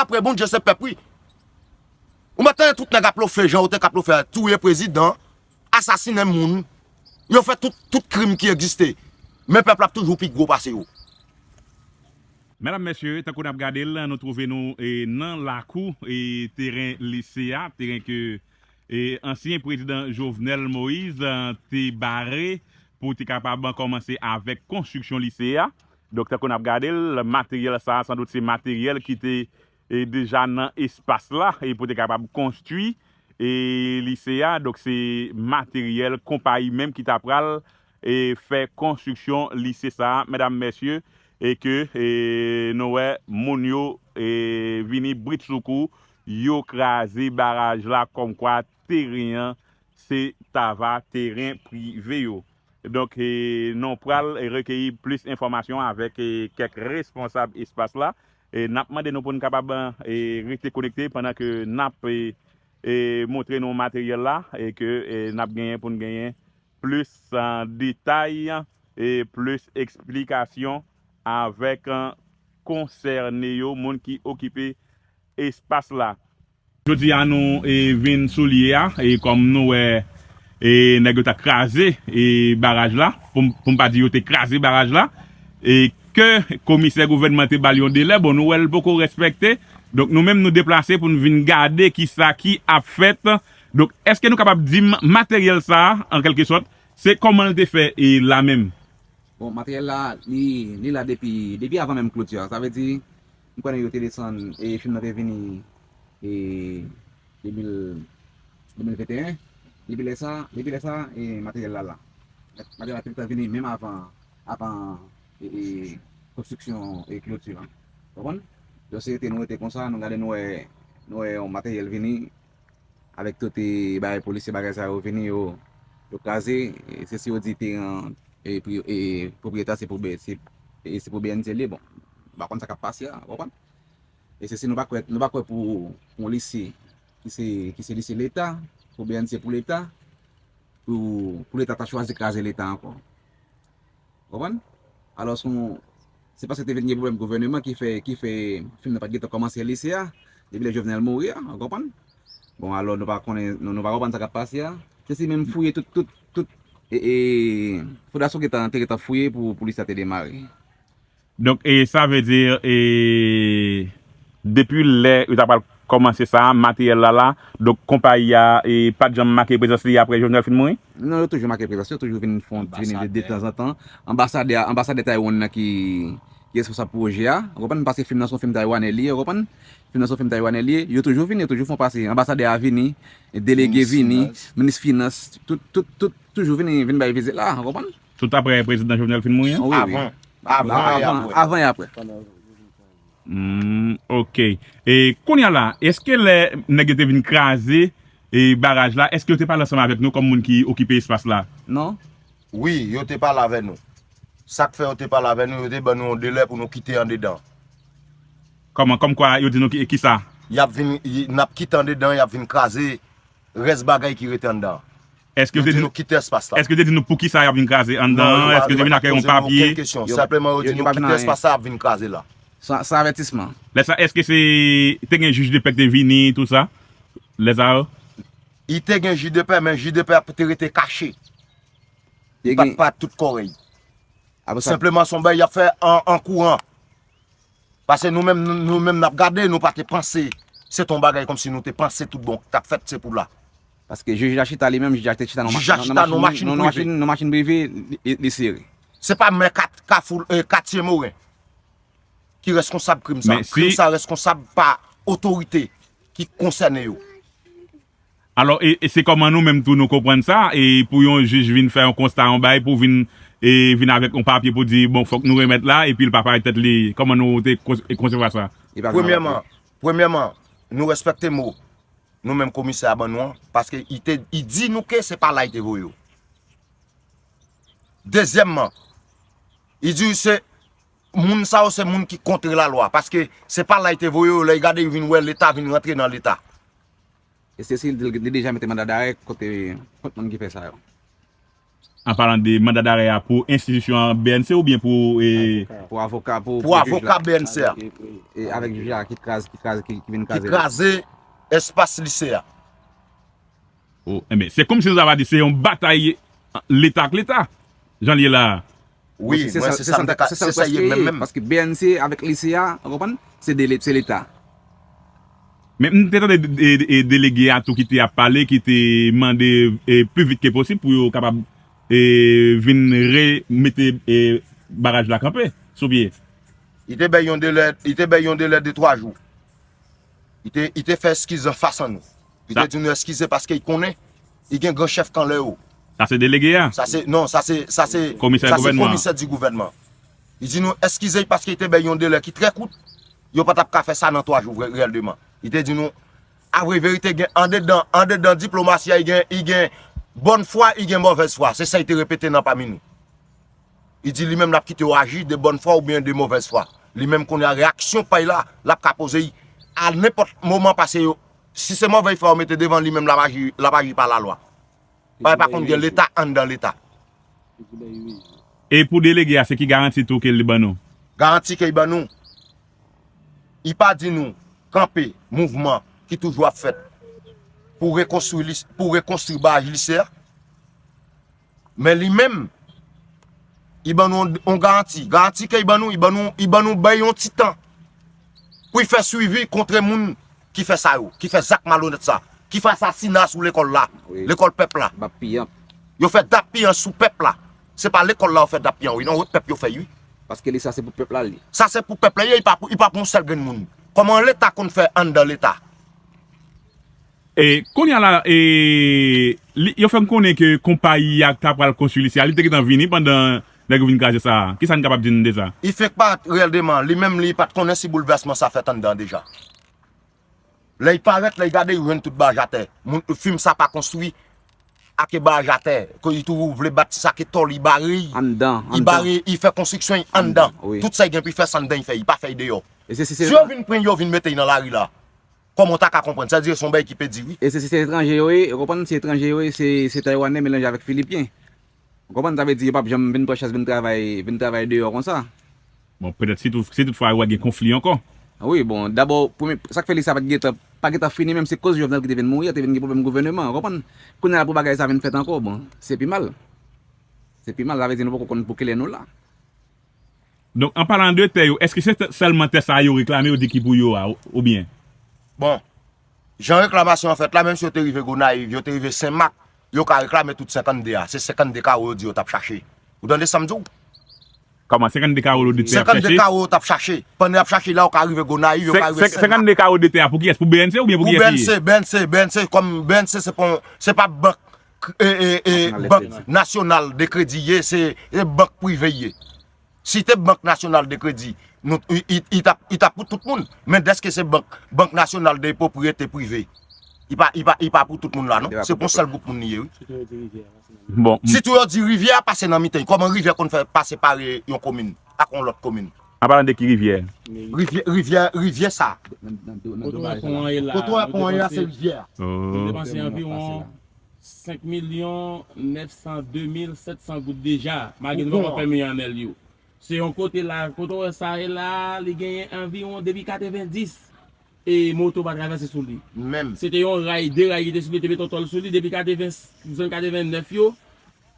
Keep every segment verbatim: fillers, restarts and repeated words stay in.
Apre Bondye se pèp wi. Ou mèt tande tout nèg ap lofe jan yo te k ap lofe a, touye prezidan, asasinen moun, yo fè tout, tout krim ki egziste. Men pèp la ap toujou pi gwo pase yo. Medam, mesye, tankou n ap gade l, nou twouve nou e, nan lakou e, teren lise a, teren ke e, ansyen prezidan Jovenel Moïse e, te bare pou te kapab kòmanse avèk konstriksyon lise a. Donk, tankou n ap gade l, materyèl sa a, sandout se materyèl ki te e, deja nan espas la e, pou te kapab konstwi e, lise a. Donk, se materyèl konpayi menm ki ta pral e, fè konstriksyon lise sa a, medam, mesye, e ke e, nou wè moun yo e, vini britsoukou, yo kraze baraj la kòmkwa teren an se t ava teren prive yo. Donk, e, nou pral rekeyi plis enfòmasyon avèk e, kèk responsab espas la. E, n ap mande nou pou n kapab e, rete konekte pandan ke n ap e, e, montre nou materyèl la e ke e, n ap genyen pou n genyen plis e, detay e plis eksplikasyon avèk e, konsène yo, moun ki okipe espas la. Jodi a nou e, vin sou lye a e kòm nou wè e, nèg yo ta kraze e, baraj la, pou m- pou m pa di yo te kraze baraj la, e ke komisè gouvènman te ba l yon delè, bon nou wè l poko respekte. Donk nou menm nou deplase pou n vin gade kisa ki ap fèt. Donk èske nou kapab di m materyèl sa a, an kèlkesòt, se kòman l te fè e, la menm? Bon, materyèl la, li, li la depi, depi avan menm kloti a. Sa vle di, m konnen yo te desann, e fim nan te vini e, de mil, de mil venteyen. Depi lè sa, depi lè sa, e, materyèl la la. Materyèl la te gentan vini menm avan, avan e, e, konstriksyon e kloti an. Konprann? Donk, se rete nou rete konsa, nou gade nou wè, nou wè yon materyèl vini, avèk tout e, bagay polisye, bagay sa yo vini, yo, yo kraze, e, se si yo di teren an, e, pri- e, pwopriyete a se pou, B- se, e, se pou B N C li ye, bon, m pa konn sa k ap pase a, w konprann? E se si nou pa kwè, nou pa kwè pou, pou yon lise ki se, ki se lise Leta, pou B N C pou Leta, pou, pou Leta ta chwazi kraze Leta ankò. Konprann? Alò, se yon, se paske te vin gen pwoblèm gouvèneman ki fè, ki fè fim nan pa t gentan kòmanse lise a, depi lè Jovenel mouri a, w konprann? Bon, alò, nou pa konnen, nou, nou pa konprann sa k ap pase a. Se si menm fouye tout, tout, tout, e, e, fondasyon gentan, te gentan fouye pou, pou lise a te demare. Donk, e, sa vle di, e, depi lè yo ta pral kòmanse sa, materyèl la la, donk, konpayi a, e, pa t janm make prezans li apre Jovenel fin mouri? Non, yo toujou make prezans, yo toujou vin fè yon ti vini de, de tanzantan. Anbasadè, anbasadè Taiwan nan ki, ki responsab pwojè a, w konprann, paske fim nan se yon fim taiwanè li ye, w konprann? Fim nan se yon fim taiwanè li ye, yo toujou vini, yo toujou fè yon pase. Anbasadè a vini, delege vini, minis finans, tout, tout, tout, toujou vini, vin bay vizit la, w konprann? Tout apre prezidan Jovenel fin mouri an? Wi, wi. Avan, avan, avan e apre. Avan e apre. Hmm, ok. E kounye a la, èske lè nèg yo te vin kraze e baraj la, èske yo te pale ansanm avèk nou kòm moun ki okipe espas la? Non. Wi, yo te pale avè nou. Sa k fè yo te pale avè nou, yo te ban nou yon delè pou nou kite andedan. Kòman, kòmkwa yo di nou ki, kisa? Y ap vin, y- n ap kite andedan, y ap vin kraze rès bagay ki rete anndan an. Èske yo te di nou kite espas la? Èske yo te di nou poukisa y ap vin kraze anndan an? Èske yo te vin ak yon papye? Non, yo pa t poze nou okenn kesyon. Senpleman, yo di nou kite espas la, y ap vin kraze la. Se, se avètisman. Lè sa, èske se te gen jij de pè ki te vini, tou sa? Lè sa yo? I te gen jij de pè, men jij de pè a te rete kache. Li pa t parèt tout kòrèy. Senpleman, se yon bagay y ap fè an, an kouran. Paske nou menm, nou, nou menm n ap gade, nou pa te panse se t on bagay kòmsi nou te panse tout bon k t ap fèt se pou la. Paske jij la chita li menm, jij la te chita nan Jij la chita nan machin, machin nan prive. Machin, nan machin prive, li, li, li sere. Se pa mè kat, kafou, e, katye Moren ki reskonsab krim sa. Krim sa reskonsab pa otorite ki konsène yo. Alò, e, e se kòman nou menm tou nou konprann sa, e pou yon jij vin fè yon konsta yon bagay, pou vin, e, vin avèk yon papye pou di, bon, fòk nou remèt la, epi l pa parèt tèt li, kòman nou te konsevwa sa? Premyèman, premyèman, nou respekte mo nou menm komisè a ban nou an, paske i te, i di nou ke se pa la i te voye yo. Dezyèmman, i di se moun sa yo se moun ki kontre lalwa, paske se pa la i te voye yo, lè i gade i vin wè leta vin rantre nan leta. E se si li deja mete manda darè kont, kont moun ki fè sa yo. An palan de manda darè a pou enstitisyon an B N C oubyen pou e, Pou avoka, pou, Pou avoka B N C a. E avèk jij la ki kraze, ki kraze, ki, ki vin Ki kraze. Kraze espas lise a. Oh, enben, se kòmsi nou ta va di se yon batay leta ak leta, jan l ye la a. Wi, mwen se sa m te ka, se sa l ye menm menm. Paske B N C avèk lise a, ou konprann? Se de se leta. Men m te tande e, e, delege a tou ki te ap pale, ki te mande e, pli vit ke posib pou yo kapab e, vin remete e, baraj la kanpe sou pye. Li te bay yon delè, li te bay yon delè de twa jou. Li te, li te fè eskiz anfas an nou. Li te di nou eskize paske li konnen li gen gran chèf kan lè yo. Sa se delege a? Sa se, non, sa se, sa se, Komisè sa se gouvènman. Komisè di gouvènman. Li di nou eskize paske li te bay yon delè ki trè kout. Yo pa t ap ka fè sa nan twa jou vre, reyèlman. Li te di nou, avre verite, gen andedan, andedan diplomasi a, li gen, li gen bòn fwa, li gen movèz fwa. Se sa li te repete nan pami nou. Li di li menm l ap kite yo aji de bòn fwa oubyen de movèz fwa. Li menm konnen a reyaksyon pa l la, l ap ka poze y a nenpòt moman pase yo. Si se movèz fwa yo mete devan li menm l ap aji, l ap aji pa lalwa. Paske pa konn gen leta anndan leta. E pou delege a, se ki garanti tou ke li ban nou? Garanti ke li ban nou. Li pa di nou kanpe mouvman ki toujou ap fèt pou rekonstwi lis, pou rekonstwi baraj lise a. Men li menm, li ban nou yon, yon garanti. Garanti ke li ban nou, li ban nou, li ban nou bay yon ti tan pou li fè swivi kontre moun ki fè sa yo, ki fè zak malonèt sa, ki fè asasina sou lekòl la, Wi. Lekòl pèp la. Bap piyan. Yo fè dappiyanj sou pèp la. Se pa lekòl la yo fè dappiyanj, wi, non, pèp yo fè, wi. Paske li sa se pou pèp la li. Sa se pou pèp la, li pa pou, li pa pou yon sèl grenn moun. Kòman leta konn fè anndan leta? E kounye a la, e, li, yo fè m konnen ke konpayi a ta pral konstwi lise a, li te gentan vini pandan nèg yo vin kraze sa a. Kisa n kapab di n de sa? Li fenk parèt reyèlman, li menm li pa t konnen si boulvèsman sa fèt anndan deja. Lè li parèt, lè li gade, li jwenn tout baraj atè. Moun, fim sa pa konstwi, ake baraj atè. Ke li toujou vle bat sa ke tòl, li bare, li Anndan, anndan. bare, li fè konstriksyon anndan. Wi. Tout sa li gen pou li fè, sa anndan li fè, li pa fè l deyò. E se si Si se yo vin pran yo vin mete l nan lari la, kòman w ta ka konprann? Sa di se yon bagay ki pedi, wi. E se si se etranje yo ye, ou konprann? Se etranje yo ye, se se Taywanè melanje avèk Filipyen. Ou konprann? Sa vle di yo p ap janm vin pran chans vin travay, vin travay deyò konsa. Bon, petèt si, tout, si toutfwa yo wè gen konfli ankò. Wi, bon, dabò, premye, sa k fè li sa pa t gentan, pa gentan fini menm, se koz Jovenel ki te vin mouri, te vin gen pwoblèm gouvèneman, ou konprann? Kounye a la pou bagay sa vin fèt ankò, bon, se pi mal. Se pi mal, sa vle di nou poko konn pou kilè nou la. Donk, an palan de tè yo, èske se t- sèlman tè sa yo reklame, yo di ki pou yo a, ou- oubyen? Bon, jan reklamasyon an fèt la, menm si yo te rive Gonayiv, yo te rive Senmak, yo ka reklame tout senkannde a. Se senkannde kawo yo di yo t ap chache. Ou tande sa m di w? Kòman, senkannde kawo de tè ap Senkannde chèche? Kawo yo t ap chache. Pandan y ap chache la, yo ka rive Gonayiv, yo ka rive Senmak. Senkannde kawo de tè a pou kiyès? Pou B N C oubyen pou Pou kiyès li ye? B N C, B N C, B N C, kòm B N C se pa, se pa bank, e, e, e, Nasyonal de bank kredi. Nasyonal de kredi ye, se e bank prive ye. Si te bank nasyonal de kredi, nou, i, i, i t ap, i t ap pou tout moun. Men dèske se bank, bank nasyonal de pwopriyete prive, i pa, i pa, i pa pou tout moun la, non. Se pou yon sèl gwoup moun li ye, wi. Bon, Si tou yo di rivyè a pase nan mitan, kòman rivyè konn fè pase pare yon komin ak yon lòt komin? An palan de ki rivyè? Rivyè, rivyè, rivyè sa. Nan- nan- nan- nan- Kote wè pon an ye la. Kote wè pon an ye la, se rivyè a. Nou depanse anviwon senk milyon nèf san de mil sèt san goud deja, malgre nou poko fè milyonè yo. Se yon kote la, kote wè sa ye la, li genyen anviwon depi katrevendis e moto pa travèse sou li. Menm. Se te yon ray, de ray ki te sou li, te mete yon tòl sou li depi katreven, zòn katrevennèf yo,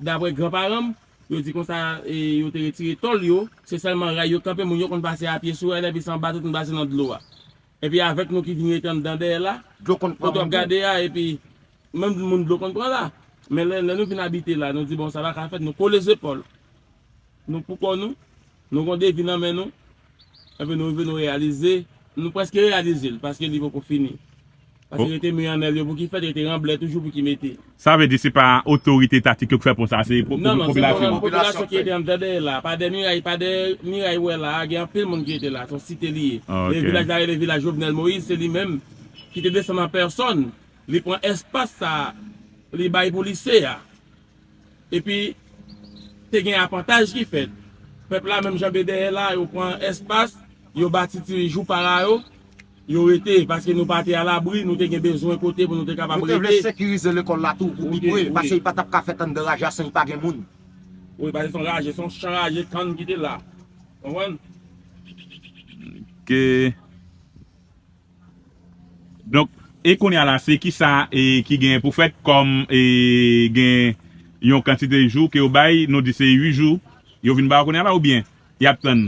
daprè granparan m, yo di konsa, e, yo te retire tòl yo, se sèlman ray yo kanpe, moun yo konn pase apye sou ray la, epi se anba tout moun pase nan dlo a. Epi avèk nou ki vin rete anndan dèyè la, Dlo konn pran kote w ap moun. Gade a, epi menm moun dlo konn pran la. Men lè, lè nou vin abite la, nou di bon, sa pa ka fèt, nou kole zepòl. Nou pou kò nou, nou gon devi nan men nou, epi nou rive nou reyalize, nou prèske reyalize l, paske li poko fini. Paske Bon. Rete milyonè yo pou ki fèt, rete ranblè toujou pou ki mete. Sa vle di se pa otorite etatik yo k fè pon sa, se po- Non, non, se popilasyon. popilasyon ki rete anndan dèyè la. Pa dè miray, pa dè miray wè la, gen anpil moun ki rete la, se yon site li ye. Ah, E ok. vilaj la rele vilaj Jovenel Moïse, se li menm ki te desann an pèsòn, li pran espas sa, li bay pou lise a. Epi, te gen apantaj ki fèt. Pèp la menm janbe dèyè la, yo pran espas, yo bati ti jou para yo, yo rete, paske nou pa te alabri, nou te gen bezwen kote pou nou te kapab Nou te vle rete. Sekirize lekòl la tou pou pi Wi, pre, wi. Paske li pa t ap ka fèt anndan raja san li pa gen moun. Wi, paske se yon raje, se yon chan raje kann ki te la. Konprann? Ke Donk, e kounye a la, se kisa e ki gen pou fèt kòm e gen yon kantite jou ke yo bay, nou di se uit jou, yo vin ba yo kounye a la oubyen y ap tann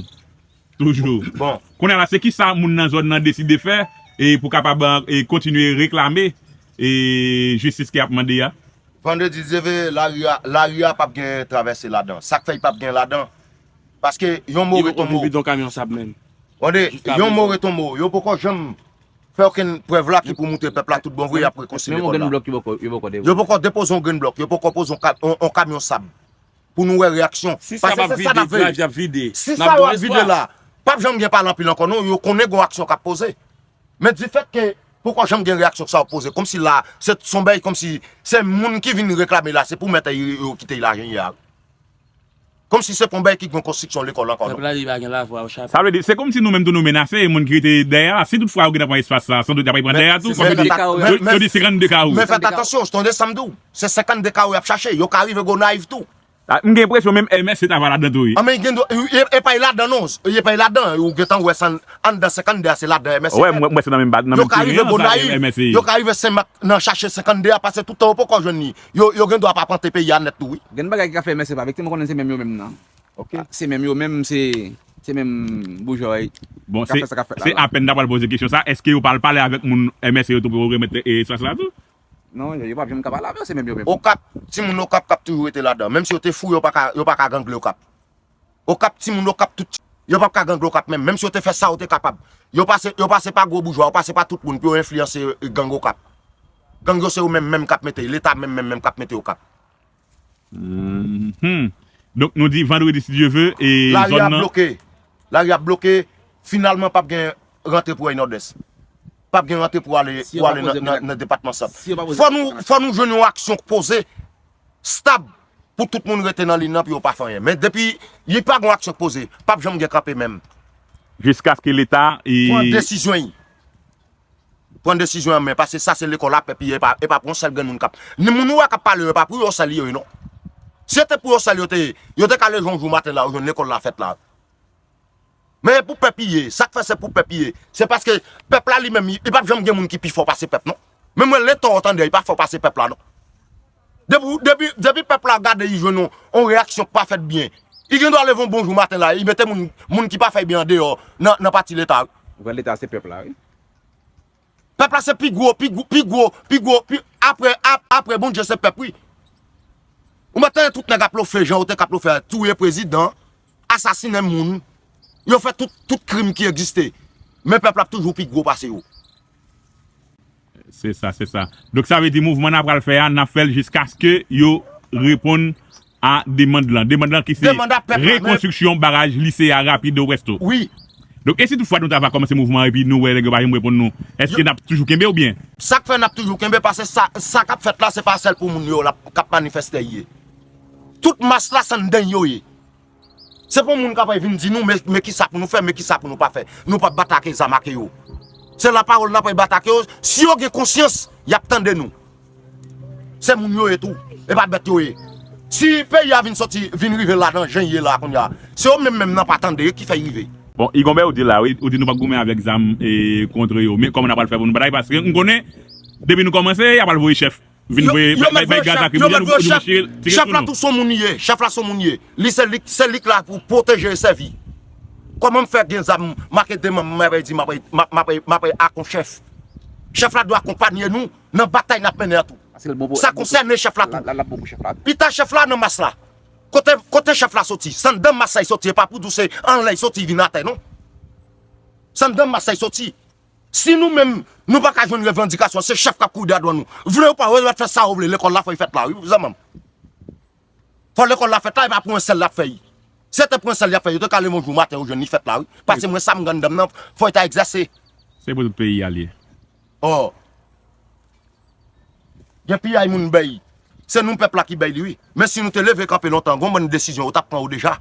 toujou? Bon. Kounye a la, se kisa moun nan zòn nan deside fè e pou kapab e kontinye reklame e jistis ke y ap mande a? Vandredi Dyeve, lari a, lari a p ap gen travèse ladan. Sa k fè y p ap gen ladan? Paske yon mo ret yon mo. Yo poko vin vide yon kamyon sab menm. Tande, yon mo ret yon mo. Yo poko janm fè okenn prèv la ki pou moutre pèp la tout bon vre y ap rekonstwi lekòl la. Yo poko depoze yon grenn blòk, yo poko poze yon ka-, yon, yon kamyon sab pou nou wè reyaksyon. Paske se sa n ap veye. Si sab ap vide, drive y ap vide. Si sab ap vide la, p ap janm gen pale anpil ankò non, yo konnen gen yon aksyon k ap poze. Men difèt ke poko janm gen reyaksyon sa yo poze, kòmsi la, se, se yon bagay kòmsi se moun ki vin reklame la, se pou mèt yo kite l la jan l ye a. Kòmsi se pa yon bagay ki gen konstriksyon lekòl ankò non. Pèp la li pa gen lavwa, yo chape. Sa vle di, se kòmsi nou menm tou nou menase moun ki rete dèyè a. Si toutfwa yo gentan pran espas la, sandout y ap pran dèyè a tou. Kòm yo di, yo, yo di senkannde kawo. Men fèt atansyon, tande sa m di w. Se senkannde kawo y ap chache. Yo ka rive Gonayiv tou. Ah, m gen enpresyon menm M S C ta va ladan tou wi. Ah, men gen dwa, e, e pa y ladan non. E pa y ladan. Ou gentan wè sa anndan senkannde a, se ladan M S C. Wè, m wè, m wè se nan menm ba-, nan menm teren an sa, M S C. Yo ka rive Gonayiv, yo ka rive Senmak nan chache senkannde a, paske tout tan yo poko jwenn li. Yo, yo gen dwa pa plante peyi a nèt tou wi. Gen bagay ki ka fè M S C pa viktim, m konnen se menm yo menm nan. Ok. Se menm yo menm, se, se menm boujwa yo. Bon, se, se apèn ta pral poze kesyon sa, èske yo pral pale avèk moun M S C yo tou pou yo remèt e, espas la tou? Non, yo, yo p ap janm ka pale avè yo, se menm yo menm. Okap, timoun Okap k ap toujou rete ladan. Menm si yo te fou, yo pa ka, yo pa ka gangle Okap. Okap, timoun Okap, tout, yo p ap ka gangle Okap menm. Menm si yo te fè sa yo te kapab. Yo pase, yo pase pa gwo boujwa, yo pase pa tout moun pou yo enfliyanse gang Okap. Gang yo se yo menm menm k ap mete, Leta menm menm menm k ap mete Okap. Mhm. Donk, nou di vandredi, si Dye ve, e zòn nan. Lari a bloke. Lari a bloke. Finalman, p ap gen rantre pou Èy Nòdès. P ap gen rantre pou ale, pou ale nan, nan, nan depatman Sant. Fò nou, fò nou jwenn yon aksyon k poze, stab, pou tout moun rete nan liy nan, pou yo pa fè anyen. Men depi li pa gen yon aksyon k poze, p ap janm gen kanpe menm. Jiskaske Leta, e, pran desizyon l. Pran desizyon an men, paske sa se lekòl a pèp li ye, e pa, e pa pou yon sèl grenn moun k ap. Ni moun ou wè k ap pale yo, e pa pou yo sèl yo ye non. Si se te pou yo sèl yo te ye, yo te ka leve yon jou maten la, yo jwenn lekòl la fèt la. Men e pou pèp li ye, sa k fè se pou pèp li ye. Se paske pèp la li menm, li p ap janm gen moun ki pi fò pase pèp non. Men mwen Leta w tande, li pa fò pase pèp la non. Depi, depi, depi pèp la gade li jwenn yon, yon reyaksyon k pa fèt byen, li gen dwa leve yon bon jou maten la, li mete moun, moun ki pa fè byen andeyò nan, nan pati Leta wi. Vrè Leta se pèp la wi. Pèp la se pi gwo, pi gwo, pi gwo, pi gwo, pi, apre, ap-, apre Bondye se pèp wi. Ou mèt tande tout nèg ap lofe jan yo te k ap lofe a, touye prezidan, asasinen moun, yo fè tout, tout krim ki egziste. Men pèp la ap toujou pi gwo pase yo. Se sa, se sa. Donk sa vle di mouvman n ap pral fè a, n ap fè l jiskaske yo reponn a demann lan. Demann lan ki se rekonstriksyon baraj lise a rapid e prèsto. Wi. Donk, e si toutfwa nou ta va kòmanse mouvman an epi nou wè nèg yo pa janm reponn nou, èske n ap toujou kenbe oubyen? Sa k fè n ap toujou kenbe, paske sa, sa k ap fèt la, se pa sèl pou moun yo la k ap manifeste ye. Tout mas la, se anndan yo ye. Se pa moun k ap vin di nou, men, men kisa pou nou fè, men kisa pou nou pa fè. Nou p ap batake zam ak yo. Se lapawòl n ap batake yo. Si yo gen konsyans, y ap tande nou. Se moun yo ye tou. E pa bèt yo ye. Si peyi a vin soti, vin rive la nan jan l ye la kounye a, se yo menm menm nan pa tande ki fè l rive. Bon, Igonbè, ou di la, wi, ou di nou p ap goumen avèk zam e kont yo. Men kòman n ap pral fè pou nou batay? Paske m konnen, depi nou kòmanse, y ap al voye chèf. Vin voye, bay, bay gaz lakrimojèn, ou, ou di mwen tire, tire sou nou. Chèf la tou se yon moun li ye, chèf la se yon moun li ye. Li se li, se li k la pou pwoteje e sèvi. Kòman m fè gen zam, make de manm, m ap di, m ap, m ap, m ap, m ap ak yon chèf? Chèf la dwe akonpanye nou nan batay n ap mennen an tou. Sa konsène chèf la tou. Pita chèf la nan mas la. Kote, kote chèf la soti? Se anndan mas la l soti, e pa pou di w se anlè l soti vin atè non. Se anndan mas la l soti. Si nou menm, nou pa ka jwenn revandikasyon, se chèf k ap kouri dèyè dwàn nou. Vle ou pa vle, yo mèt fè sa yo vle, lekòl la fò l fèt la, wi, zanmi m. Fò lekòl la fèt la, e pa pou yon sèl y ap fè l. Si se te pou yon sèl y ap fè l, yo te ka leve yon jou maten, yo jwenn li fèt la, wi. Paske mwen, sa m gen anndan m nan, fò l ta egzèse. Se pou tout peyi a l ye. Oh. Gen piyay moun bay. Se nou pèp la ki bay li, wi. Men si nou te leve kanpe lontan, gon bann desizyon yo t ap pran yo deja.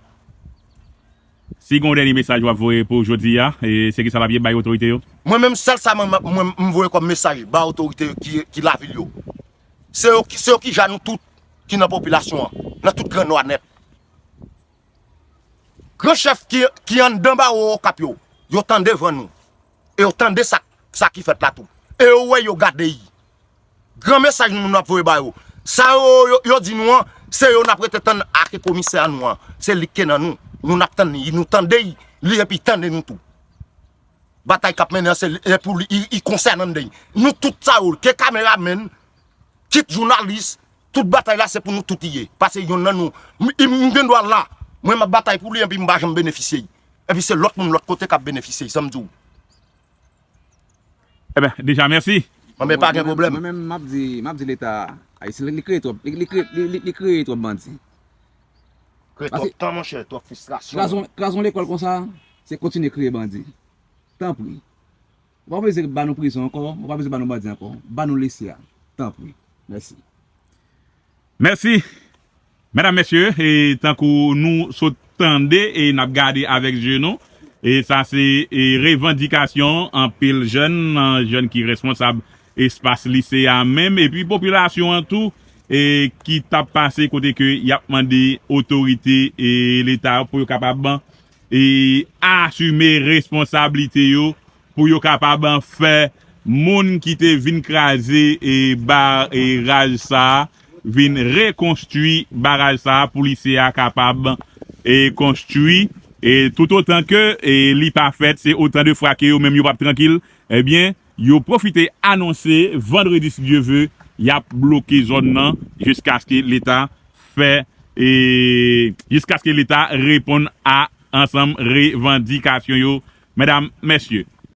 Si gen yon dènye mesaj w ap voye pou jodi a, e se kisa l ap ye bay otorite yo? Mwen menm, sèl sa mwen, mwen, m voye kòm mesaj bay otorite ki, ki lavil yo. Se yo ki, se yo ki ja nou tout ki nan popilasyon an, nan tout Gran Nò a nèt. Gran chèf ki, ki anndan bawo Okap yo, yo tande van nou. E yo tande sa, sa ki fèt la tou. E yo wè, yo gade y. Gran mesaj nou, nou ap voye ba yo. Sa yo, yo, yo di nou an, se yo n ap rete tann ake komisè a nou an. Se li k nan nou. Nou n ap tann li, nou tande y, li epi tande nou tou. Batay k ap mennen an, se li, e pou li, i, i konsènan l. Nou tout sa yo, ke kameramenn, kit jounalis, tout batay la se pou nou tout li ye. Paske yonn nan nou, m, m, m gen dwa la, mwen m ap batay pou li epi m pa janm benefisye. Epi se lòt moun lòt kote k ap benefisye, sa m di w. Eben, deja, mèsi. Mwen men pa gen pwoblèm. Mwen menm, m ap di, m ap di Leta ayisyen, li, li kreye twòp, li, li, li kreye twòp bandi. Kreye Paske- twòp tan, monchè, twòp fristrasyon. Krazon, krazon lekòl konsa, se kontinye kreye bandi. Tanpri. Ou pa bezwen ba nou prizon ankò, ou pa bezwen ba nou bandi ankò. Ba nou lise a. Tanpri. Mèsi. Mèsi. Medam, mesye, e tankou nou sot tande e n ap gade avèk je nou, e sa se e revandikasyon anpil jèn, jèn ki responsab espas lise a menm, epi popilasyon an tou, e ki t ap pase kote ke y ap mande otorite e Leta pou yo kapab e asime responsablite yo, pou yo kapab fè moun ki te vin kraze e baraj sa a vin rekonstwi baraj sa a pou lise a kapab e konstwi. E toutotan ke e li pa fèt, se otan de fwa ke yo menm yo p ap trankil, ebyen, yo pwofite anonse vandredi, si Dye ve, y ap bloke zòn nan jiskaske Leta fè e jiskaske Leta reponn a ansanm revandikasyon yo. Medam, mesye,